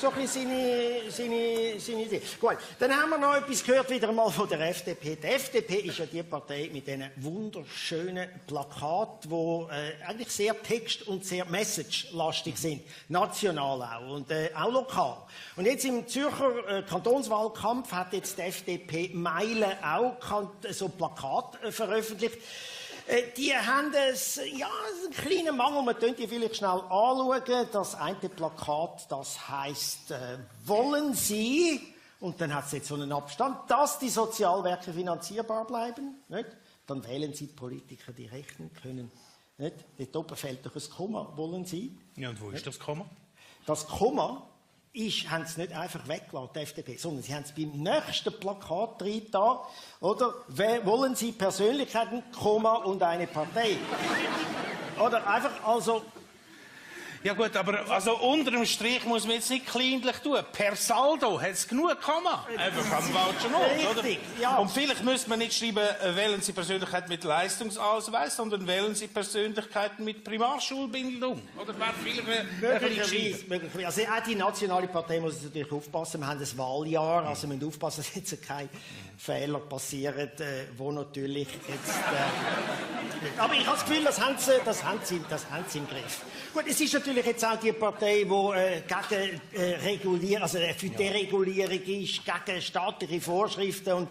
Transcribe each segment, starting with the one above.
so ein bisschen seine Idee. Gut, dann haben wir noch etwas gehört, wieder mal von der FDP. Die FDP ist ja die Partei mit diesen wunderschönen Plakaten, die eigentlich sehr text- und sehr message-lastig sind. National auch und auch lokal. Und jetzt im Zürcher Kantonswahlkampf hat jetzt die FDP Meilen auch so Plakate veröffentlicht. Die haben einen kleinen Mangel, man könnte die vielleicht schnell anschauen. Das eine Plakat, das heisst, wollen Sie, und dann hat es jetzt so einen Abstand, dass die Sozialwerke finanzierbar bleiben, nicht? Dann wählen Sie Politiker, die rechnen können. Nicht? Dort oben fehlt doch ein Komma, wollen Sie? Ja, und wo ist das Komma? Das Komma haben sie nicht einfach weggelassen, die FDP, sondern sie haben es beim nächsten Plakat drin da, oder? Wollen Sie Persönlichkeiten, Komma und eine Partei? Oder einfach, also... Ja gut, aber also unter dem Strich muss man jetzt nicht kleinlich tun. Per Saldo hat es genug Komma. Einfach am falschen Ort, oder? Ja. Und vielleicht müsste man nicht schreiben, wählen Sie Persönlichkeit mit Leistungsausweis, sondern wählen Sie Persönlichkeiten mit Primarschulbildung. Oder wäre vielleicht möglicherweise. Also auch die nationale Partei muss natürlich aufpassen. Wir haben ein Wahljahr, also wir müssen aufpassen, dass jetzt keine Fehler passieren, wo natürlich jetzt... aber ich habe das Gefühl, das haben sie im Griff. Gut, es ist natürlich jetzt auch die Partei, die gegen für Deregulierung ist, gegen staatliche Vorschriften und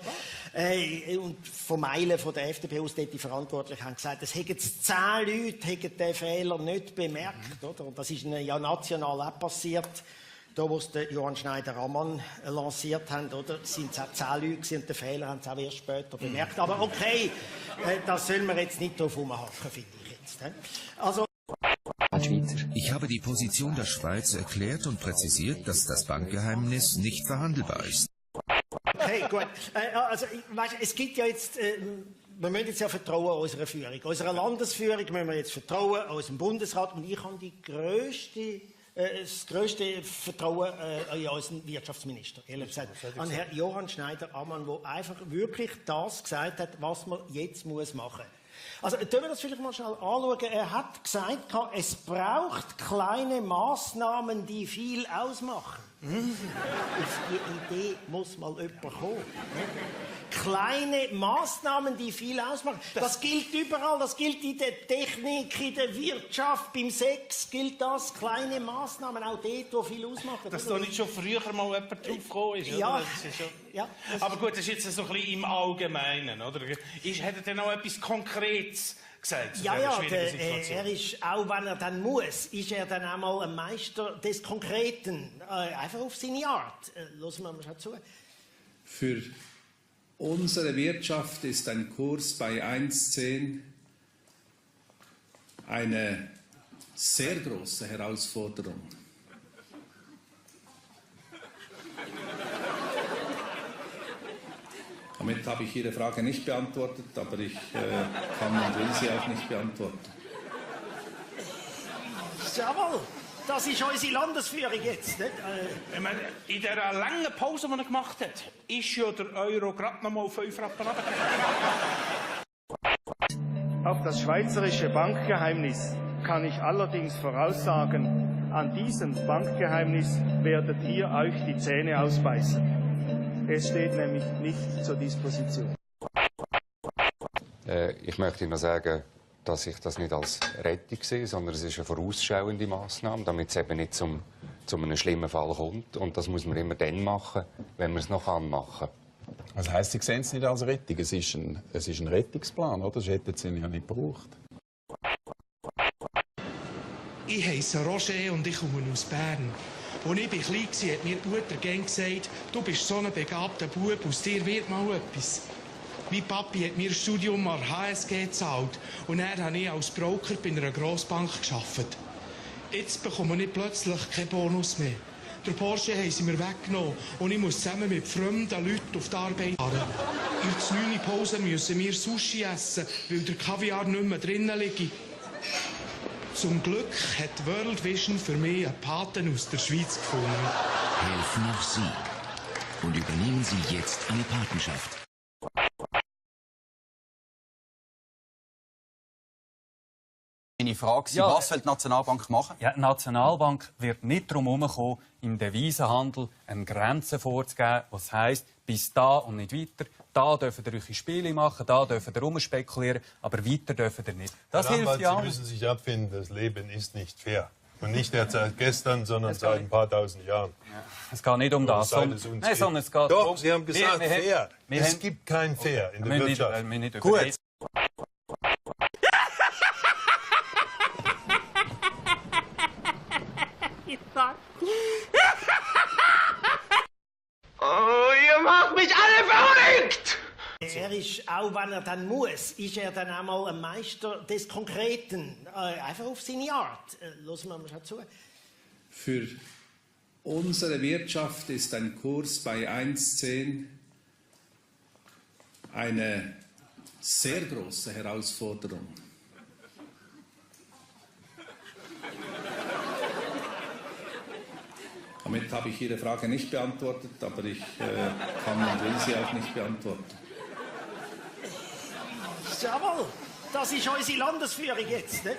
von Meilen von der FDP aus dort die Verantwortlichen haben gesagt, es hätten jetzt 10 Leute hätten den Fehler nicht bemerkt, oder? Und das ist ihnen ja national auch passiert. Da, wo es Johann Schneider-Ammann lanciert haben, oder, sind es auch 10 Leute gewesen, und den Fehler haben sie auch erst später bemerkt. Aber okay, da sollen wir jetzt nicht drauf rumhacken, finde ich jetzt. Also, ich habe die Position der Schweiz erklärt und präzisiert, dass das Bankgeheimnis nicht verhandelbar ist. Okay, gut. Also, es gibt ja jetzt... wir müssen jetzt ja vertrauen an unserer Führung. Unserer Landesführung müssen wir jetzt vertrauen, an unserem Bundesrat. Und ich habe das grösste Vertrauen an unseren Wirtschaftsminister, ehrlich gesagt, an Herrn Johann Schneider-Ammann, der einfach wirklich das gesagt hat, was man jetzt machen muss. Also, können wir das vielleicht mal schnell anschauen. Er hat gesagt, es braucht kleine Massnahmen, die viel ausmachen. Auf die Idee muss mal jemand kommen. Kleine Massnahmen, die viel ausmachen. Das gilt überall, das gilt in der Technik, in der Wirtschaft, beim Sex gilt das. Kleine Massnahmen, auch dort, wo viel ausmachen. Dass da nicht schon früher mal jemand drauf gekommen ist, ja, oder? Das ist schon... ja, aber gut, das ist jetzt so ein bisschen im Allgemeinen, oder? Hat er denn noch etwas Konkretes gesagt? Ja, er ist, auch wenn er dann muss, ist er dann einmal ein Meister des Konkreten. Einfach auf seine Art. Hören wir mal zu. Für unsere Wirtschaft ist ein Kurs bei 1,10 eine sehr große Herausforderung. Damit habe ich Ihre Frage nicht beantwortet, aber ich kann und will sie auch nicht beantworten. Jawohl, das ist unsere Landesführung jetzt. Nicht? Ich meine, in der langen Pause, die er gemacht hat, ist ja der Euro gerade noch mal 5 Rappen runtergegangen. Auf das schweizerische Bankgeheimnis kann ich allerdings voraussagen, an diesem Bankgeheimnis werdet ihr euch die Zähne ausbeißen. Es steht nämlich nicht zur Disposition. Ich möchte noch sagen, dass ich das nicht als Rettung sehe, sondern es ist eine vorausschauende Massnahme, damit es eben nicht zu einem schlimmen Fall kommt. Und das muss man immer dann machen, wenn man es noch machen kann. Was heisst, Sie sehen es nicht als Rettung? Es ist ein Rettungsplan, oder? Das hätten Sie ja nicht gebraucht. Ich heisse Roger und ich komme aus Bern. Als ich klein war, hat mir die Mutter gerne gesagt, du bist so ein begabter Bub, aus dir wird mal etwas. Mein Papi hat mir ein Studium an der HSG gezahlt und dann habe ich als Broker bei einer Grossbank gearbeitet. Jetzt bekomme ich plötzlich keinen Bonus mehr. Der Porsche haben sie mir weggenommen und ich muss zusammen mit fremden Leuten auf die Arbeit fahren. In der 9. Pause müssen wir Sushi essen, weil der Kaviar nicht mehr drinnen liegt. Zum Glück hat World Vision für mich einen Paten aus der Schweiz gefunden. Helfen auch Sie und übernehmen Sie jetzt eine Patenschaft. meine Frage. Ja. Was will die Nationalbank machen? Ja, die Nationalbank wird nicht darum herumkommen, im Devisenhandel eine Grenze vorzugeben, was heisst, bis da und nicht weiter. Da dürfen ihr eure Spiele machen, da dürfen ihr rumspekulieren, aber weiter dürfen ihr nicht. Das Herr hilft Anwalt, ja. Sie müssen sich abfinden, das Leben ist nicht fair. Und nicht erst seit gestern, sondern seit ein paar tausend Jahren. Es geht nicht um das. Sondern es geht doch, Sie haben gesagt fair. Es gibt kein Fair in der Wirtschaft. Gut. Oh, ihr macht mich alle verrückt! Er ist, auch wenn er dann muss, ist er dann auch mal ein Meister des Konkreten. Einfach auf seine Art. Hören wir mal schon zu. Für unsere Wirtschaft ist ein Kurs bei 1,10 eine sehr große Herausforderung. Damit habe ich Ihre Frage nicht beantwortet, aber ich kann und will sie auch nicht beantworten. Jawohl, das ist unsere Landesführung jetzt. Nicht?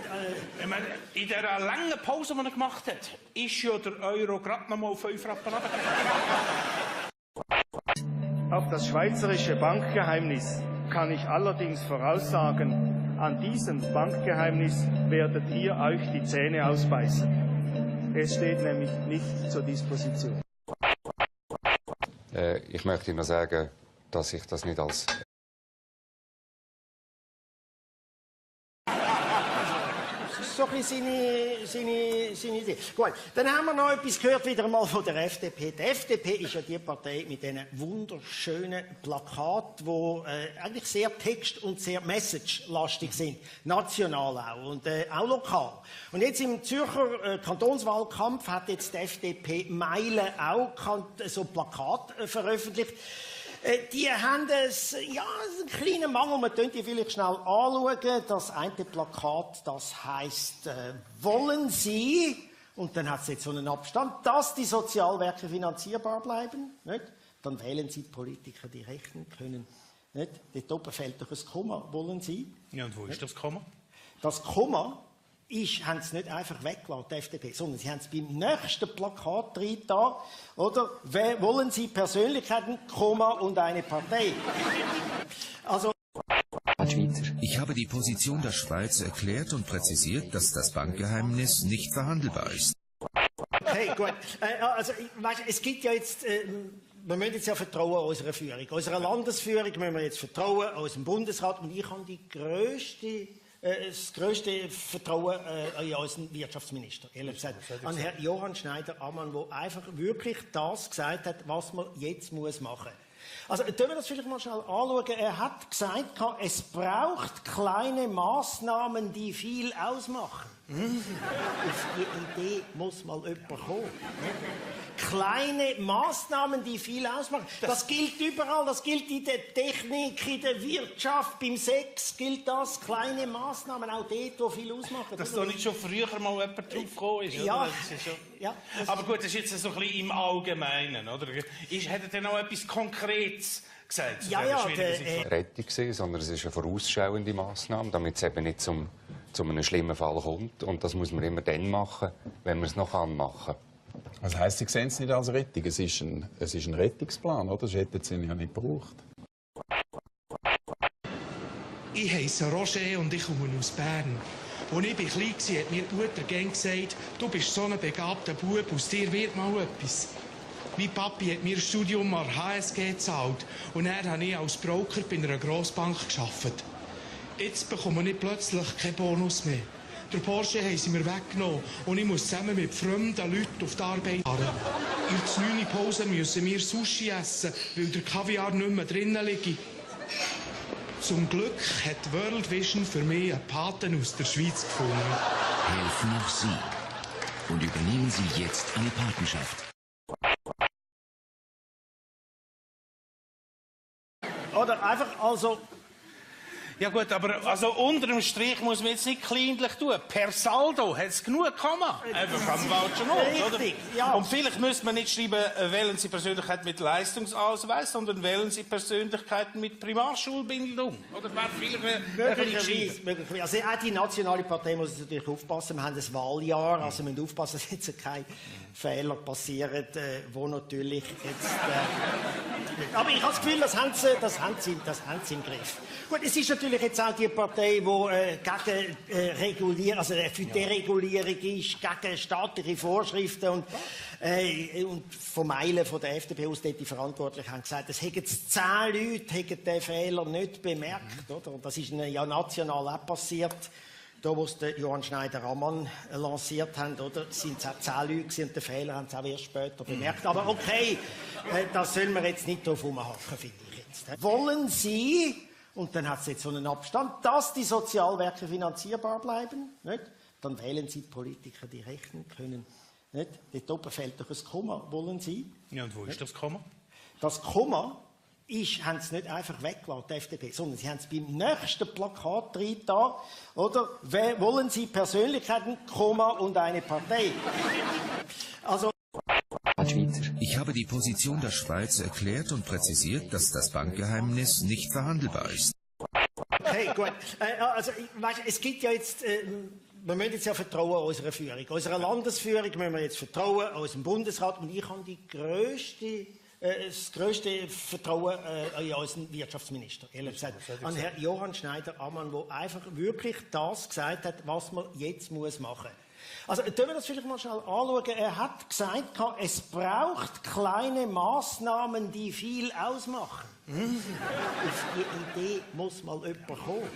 Ich meine, in der langen Pause, die er gemacht hat, ist ja der Euro gerade noch mal auf 5 Rappen runtergegangen. Auf das schweizerische Bankgeheimnis kann ich allerdings voraussagen, an diesem Bankgeheimnis werdet ihr euch die Zähne ausbeißen. Es steht nämlich nicht zur Disposition. Ich möchte Ihnen sagen, dass ich das nicht als so ein bisschen seine Idee. Gut, dann haben wir noch etwas gehört wieder einmal von der FDP. Die FDP ist ja die Partei mit diesen wunderschönen Plakaten, die eigentlich sehr text- und sehr message-lastig sind. National auch und auch lokal. Und jetzt im Zürcher Kantonswahlkampf hat jetzt die FDP Meilen auch so Plakate veröffentlicht. Die haben einen kleinen Mangel, man könnte die vielleicht schnell anschauen. Das eine Plakat, das heisst, wollen Sie, und dann hat es jetzt so einen Abstand, dass die Sozialwerke finanzierbar bleiben, nicht? Dann wählen Sie die Politiker, die rechnen können. Nicht? Dort oben fehlt doch ein Komma, wollen Sie? Ja, und wo ist das Komma? Das Komma haben sie nicht einfach weggelassen, die FDP, sondern sie haben es beim nächsten Plakat drin da, oder? Wollen Sie Persönlichkeiten, Komma und eine Partei? Also Ich habe die Position der Schweiz erklärt und präzisiert, dass das Bankgeheimnis nicht verhandelbar ist. Okay, gut. Also, weißt, es gibt ja jetzt, wir müssen jetzt ja vertrauen unserer Führung. Unserer Landesführung müssen wir jetzt vertrauen, unserem Bundesrat. Und ich habe das grösste Vertrauen an unseren Wirtschaftsminister, ehrlich gesagt, an Herrn Johann Schneider-Ammann, der einfach wirklich das gesagt hat, was man jetzt machen muss. Also, können wir das vielleicht mal schnell anschauen. Er hat gesagt, es braucht kleine Massnahmen, die viel ausmachen. Auf die Idee muss mal jemand kommen. Kleine Massnahmen, die viel ausmachen. Das gilt überall, das gilt in der Technik, in der Wirtschaft, beim Sex gilt das. Kleine Massnahmen, auch dort, wo viel ausmachen. Dass da nicht schon früher mal jemand drauf gekommen ist, ja, oder? Das ist schon... ja, aber gut, das ist jetzt so ein bisschen im Allgemeinen, oder? Hat er denn noch etwas Konkretes gesagt? Ja, Rettung gewesen, sondern es ist eine vorausschauende Massnahme, damit es eben nicht zu einem schlimmen Fall kommt. Und das muss man immer dann machen, wenn man es noch machen kann. Das heisst, Sie sehen es nicht als Rettung. Es ist ein Rettungsplan, oder? Das hätten Sie ja nicht gebraucht. Ich heisse Roger und ich komme aus Bern. Als ich klein war, hat mir die Mutter gerne gesagt, du bist so ein begabter Bub, aus dir wird mal etwas. Mein Papi hat mir ein Studium an der HSG gezahlt und dann habe ich als Broker bei einer Grossbank gearbeitet. Jetzt bekomme ich plötzlich keinen Bonus mehr. Der Porsche haben sie mir weggenommen und ich muss zusammen mit fremden Leuten auf die Arbeit fahren. In der 9. Pause müssen wir Sushi essen, weil der Kaviar nicht mehr drinnen liegt. Zum Glück hat World Vision für mich einen Paten aus der Schweiz gefunden. Helfen auch Sie und übernehmen Sie jetzt eine Patenschaft. Oder einfach, also, Ja gut, aber also unterm Strich muss man jetzt nicht kleinlich tun. Per Saldo hat es genug Komma. Einfach am falschen Ort, oder? Ja. Und vielleicht müsste man nicht schreiben, wählen Sie Persönlichkeit mit Leistungsausweis, sondern wählen Sie Persönlichkeiten mit Primarschulbildung. Oder wäre vielleicht möglicherweise. Also auch die nationale Partei muss natürlich aufpassen. Wir haben ein Wahljahr, also wir müssen aufpassen, dass jetzt keine Fehler passieren, wo natürlich jetzt... aber ich habe das Gefühl, das haben sie im Griff. Gut, es ist natürlich jetzt auch die Partei, die gegen Regulierung, also für Deregulierung ist, gegen staatliche Vorschriften und von Meilen von der FDP aus dort die Verantwortlichen haben gesagt, es hätten jetzt 10 Leute hätten den Fehler nicht bemerkt, oder? Und das ist ihnen ja national auch passiert. Da, wo es den Johann Schneider-Ammann lanciert haben, oder, sind es auch 10 Leute gewesen, und den Fehler haben sie auch erst später bemerkt. Aber okay, das sollen wir jetzt nicht drauf rumhacken, finde ich jetzt. Wollen Sie, und dann hat es jetzt so einen Abstand, dass die Sozialwerke finanzierbar bleiben, nicht? Dann wählen Sie die Politiker, die rechnen können. Nicht? Dort oben fehlt doch ein Komma. Wollen Sie? Ja, und wo ist das Komma? Das Komma haben sie nicht einfach weggelassen, die FDP, sondern sie haben es beim nächsten Plakat drin da, oder? Wollen Sie Persönlichkeiten, Komma und eine Partei? Also Ich habe die Position der Schweiz erklärt und präzisiert, dass das Bankgeheimnis nicht verhandelbar ist. Okay, gut. Also, weißt, es gibt ja jetzt... wir müssen jetzt ja vertrauen unserer Führung. Unserer Landesführung müssen wir jetzt vertrauen, unserem Bundesrat. Und ich habe das grösste Vertrauen an unseren Wirtschaftsminister, ehrlich gesagt, an Herrn Johann Schneider-Ammann, der einfach wirklich das gesagt hat, was man jetzt machen muss. Also, können wir das vielleicht mal schnell anschauen. Er hat gesagt, es braucht kleine Massnahmen, die viel ausmachen. Auf die Idee muss mal jemand kommen.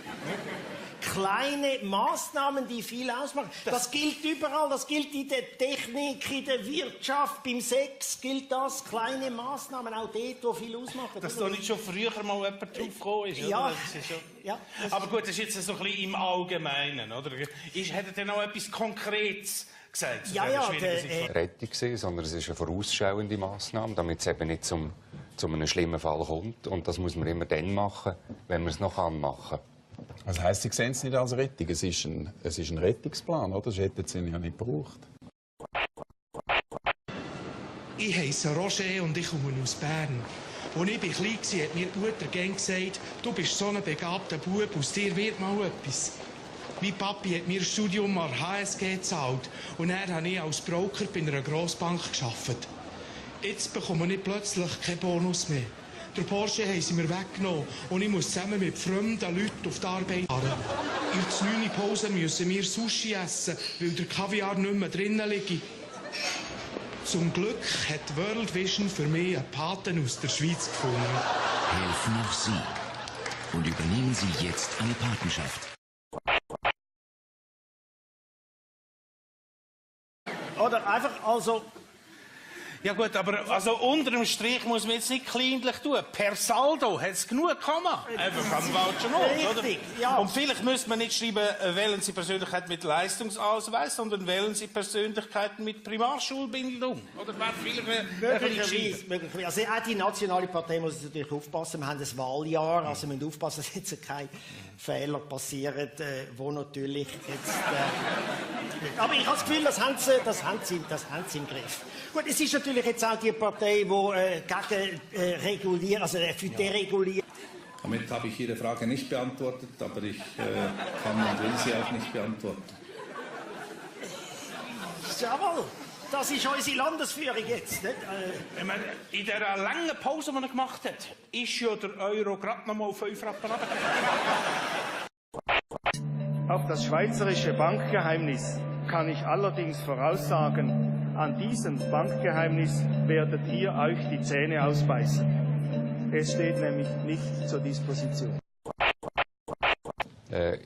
Kleine Massnahmen, die viel ausmachen. Das gilt überall, das gilt in der Technik, in der Wirtschaft, beim Sex gilt das. Kleine Massnahmen, auch dort, wo viel ausmachen. Dass da nicht schon früher mal jemand drauf gekommen ist, ja. Oder? Das ist ja. Aber gut, das ist jetzt so ein bisschen im Allgemeinen, oder? Hätte er noch etwas Konkretes gesagt? Ja, Rettung gewesen, sondern es ist eine vorausschauende Massnahme, damit es eben nicht zu einem schlimmen Fall kommt. Und das muss man immer dann machen, wenn man es noch machen kann. Das heisst, Sie sehen es nicht als Rettung. Es ist ein Rettungsplan, oder? Das hätten Sie ja nicht gebraucht. Ich heisse Roger und ich komme aus Bern. Als ich klein war, hat mir die Mutter gerne gesagt, du bist so ein begabter Bub, aus dir wird mal etwas. Mein Papi hat mir ein Studium an der HSG gezahlt und dann habe ich als Broker bei einer Grossbank gearbeitet. Jetzt bekomme ich plötzlich keinen Bonus mehr. Der Porsche haben sie mir weggenommen und ich muss zusammen mit fremden Leuten auf die Arbeit fahren. In der 9. Pause müssen wir Sushi essen, weil der Kaviar nicht mehr drinnen liegt. Zum Glück hat World Vision für mich einen Paten aus der Schweiz gefunden. Helfen auch Sie und übernehmen Sie jetzt eine Patenschaft. Oder einfach also... Ja gut, aber also unterm Strich muss man jetzt nicht kleinlich tun. Per Saldo hat es genug Komma. Einfach am falschen Ort, oder? Ja. Und vielleicht müsste man nicht schreiben, wählen Sie Persönlichkeit mit Leistungsausweis, sondern wählen Sie Persönlichkeiten mit Primarschulbildung. Oder wäre vielleicht möglicherweise. Also auch die nationale Partei muss natürlich aufpassen. Wir haben ein Wahljahr, also wir müssen aufpassen, dass jetzt keine Fehler passieren, wo natürlich jetzt... aber ich habe das Gefühl, das haben sie im Griff. Gut, es ist natürlich jetzt auch die Partei, die gegen Regulierung, also für Deregulierung... Damit habe ich Ihre Frage nicht beantwortet, aber ich kann und will sie auch nicht beantworten. Jawohl, das ist unsere Landesführung jetzt. Nicht? Ich meine, in der langen Pause, die er gemacht hat, ist ja der Euro gerade noch mal 5 Rappen runtergegangen. Auf das schweizerische Bankgeheimnis kann ich allerdings voraussagen, an diesem Bankgeheimnis werdet ihr euch die Zähne ausbeißen. Es steht nämlich nicht zur Disposition.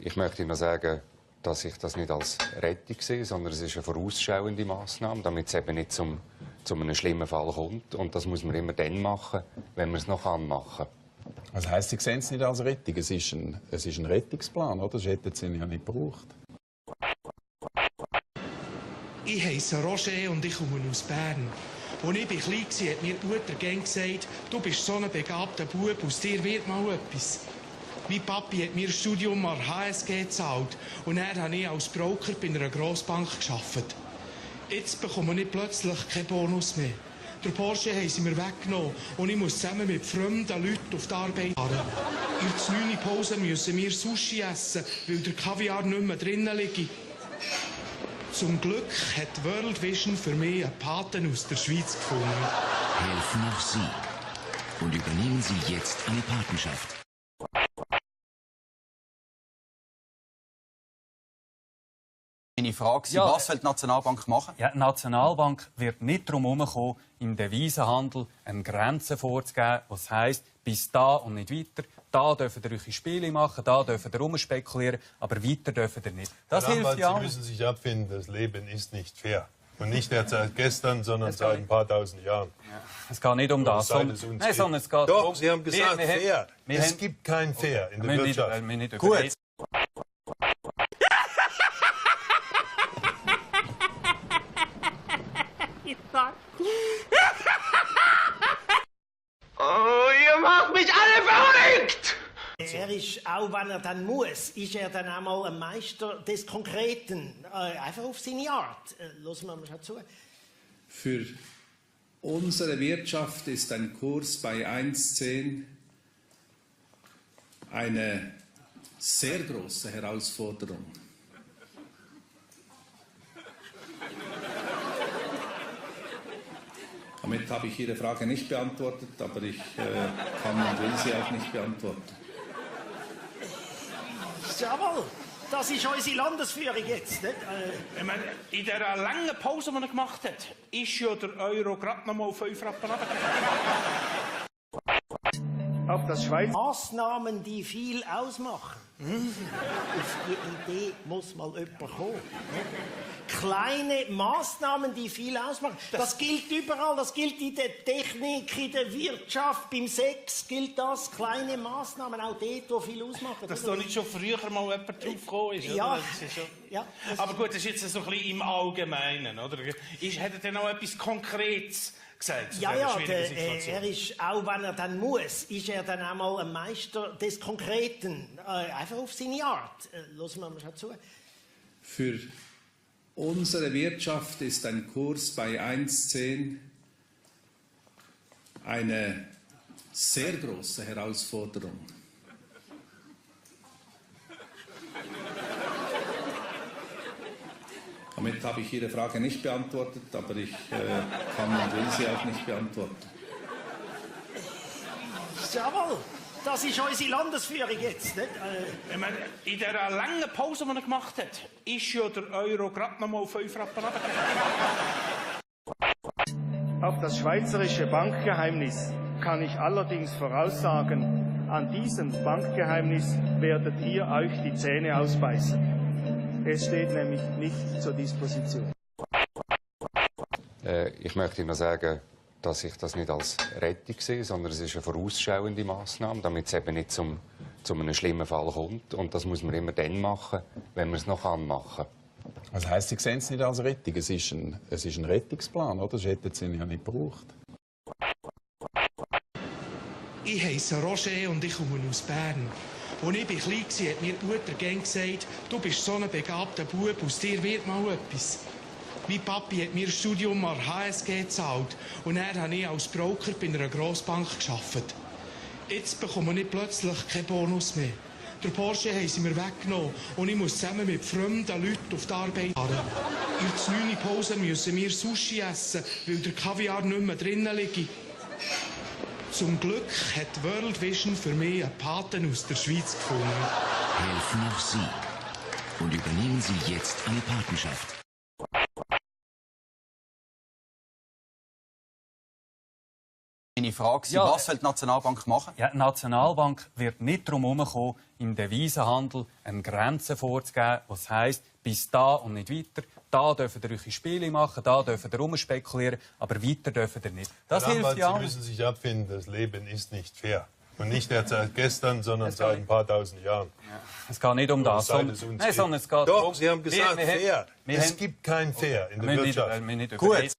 Ich möchte noch sagen, dass ich das nicht als Rettung sehe, sondern es ist eine vorausschauende Massnahme, damit es eben nicht zu einem schlimmen Fall kommt. Und das muss man immer dann machen, wenn man es noch machen kann. Das heisst, Sie sehen es nicht als Rettung. Es ist ein Rettungsplan, oder? Das hätten Sie ja nicht gebraucht. Ich heisse Roger und ich komme aus Bern. Als ich klein war, hat mir die Mutter gerne gesagt, du bist so ein begabter Bub, aus dir wird mal etwas. Mein Papi hat mir ein Studium an der HSG gezahlt und dann habe ich als Broker bei einer Grossbank gearbeitet. Jetzt bekomme ich plötzlich keinen Bonus mehr. Den Porsche haben sie mir weggenommen und ich muss zusammen mit fremden Leuten auf die Arbeit fahren. In der 9. Pause müssen wir Sushi essen, weil der Kaviar nicht mehr drinnen liegt. Zum Glück hat World Vision für mich einen Paten aus der Schweiz gefunden. Helfen auch Sie und übernehmen Sie jetzt eine Patenschaft. Meine Frage war, was will die Nationalbank machen? Ja, die Nationalbank wird nicht darum herumkommen, im Devisenhandel eine Grenze vorzugeben, was heisst, bis da und nicht weiter. Da dürfen ihr eure Spiele machen, da dürfen ihr rumspekulieren, aber weiter dürfen ihr nicht. Das hilft ja. Sie müssen sich abfinden, das Leben ist nicht fair. Und nicht erst seit gestern, sondern seit ein paar tausend Jahren. Ja. Es geht nicht um das. Sondern es geht Doch, Sie haben gesagt fair. Es gibt kein Fair in der Wirtschaft. Gut. Oh, ihr macht mich alle verrückt! Er ist, auch wenn er dann muss, ist er dann einmal ein Meister des Konkreten. Einfach auf seine Art. Hören wir mal schon zu. Für unsere Wirtschaft ist ein Kurs bei 1,10 eine sehr große Herausforderung. Damit habe ich Ihre Frage nicht beantwortet, aber ich kann und will sie auch nicht beantworten. Jawohl, das ist unsere Landesführung jetzt. Nicht? Ich meine, in der langen Pause, die er gemacht hat, ist ja der Euro gerade noch mal auf 5 Rappen runtergegangen. Auf das Schweizer Massnahmen, die viel ausmachen. Auf die Idee muss mal jemand kommen. Kleine Massnahmen, die viel ausmachen. Das gilt überall. Das gilt in der Technik, in der Wirtschaft, beim Sex gilt das. Kleine Massnahmen, auch dort, wo viel ausmachen. Dass da nicht schon früher mal jemand drauf gekommen ist. Ja, oder? Das ist schon... ja. Aber gut, das ist jetzt so ein bisschen im Allgemeinen, oder? Hat er denn auch etwas Konkretes gesagt? Ja, er ist, auch wenn er dann muss, ist er dann einmal ein Meister des Konkreten. Einfach auf seine Art. Hören wir mal schon zu. Für unsere Wirtschaft ist ein Kurs bei 1,10 eine sehr große Herausforderung. Damit habe ich Ihre Frage nicht beantwortet, aber ich kann und will sie auch nicht beantworten. Jawohl, das ist unsere Landesführung jetzt. Nicht? Ich meine, in der langen Pause, die er gemacht hat, ist ja der Euro gerade noch mal auf 5 Rappen runtergegangen. Auf das schweizerische Bankgeheimnis kann ich allerdings voraussagen, an diesem Bankgeheimnis werdet ihr euch die Zähne ausbeißen. Es steht nämlich nicht zur Disposition. Ich möchte noch sagen, dass ich das nicht als Rettung sehe, sondern es ist eine vorausschauende Massnahme, damit es eben nicht zu einem schlimmen Fall kommt. Und das muss man immer dann machen, wenn man es noch machen kann. Das heisst, Sie sehen es nicht als Rettung. Es ist ein Rettungsplan, oder? Das hätten Sie ja nicht gebraucht. Ich heisse Roger und ich komme aus Bern. Als ich klein war, hat mir die Mutter gern gesagt, du bist so ein begabter Bub, aus dir wird mal etwas. Mein Papi hat mir ein Studium an der HSG gezahlt und dann habe ich als Broker bei einer Grossbank gearbeitet. Jetzt bekomme ich plötzlich keinen Bonus mehr. Den Porsche haben sie mir weggenommen und ich muss zusammen mit fremden Leuten auf die Arbeit fahren. In der 9. Pause müssen wir Sushi essen, weil der Kaviar nicht mehr drinnen liegt. Zum Glück hat World Vision für mich einen Paten aus der Schweiz gefunden. Helfen auch Sie und übernehmen Sie jetzt eine Patenschaft. Meine Frage war, was will die Nationalbank machen? Ja, die Nationalbank wird nicht darum herumkommen, im Devisenhandel eine Grenze vorzugeben, was heisst, bis da und nicht weiter. Da dürfen ihr eure Spiele machen, da dürfen ihr rumspekulieren, aber weiter dürfen ihr nicht. Das hilft ja. Sie müssen sich abfinden, das Leben ist nicht fair. Und nicht erst seit gestern, sondern seit ein paar tausend Jahren. Ja. Es geht nicht um das. Sondern es geht Doch, Sie haben gesagt fair. Es gibt kein Fair in der Wirtschaft. Gut.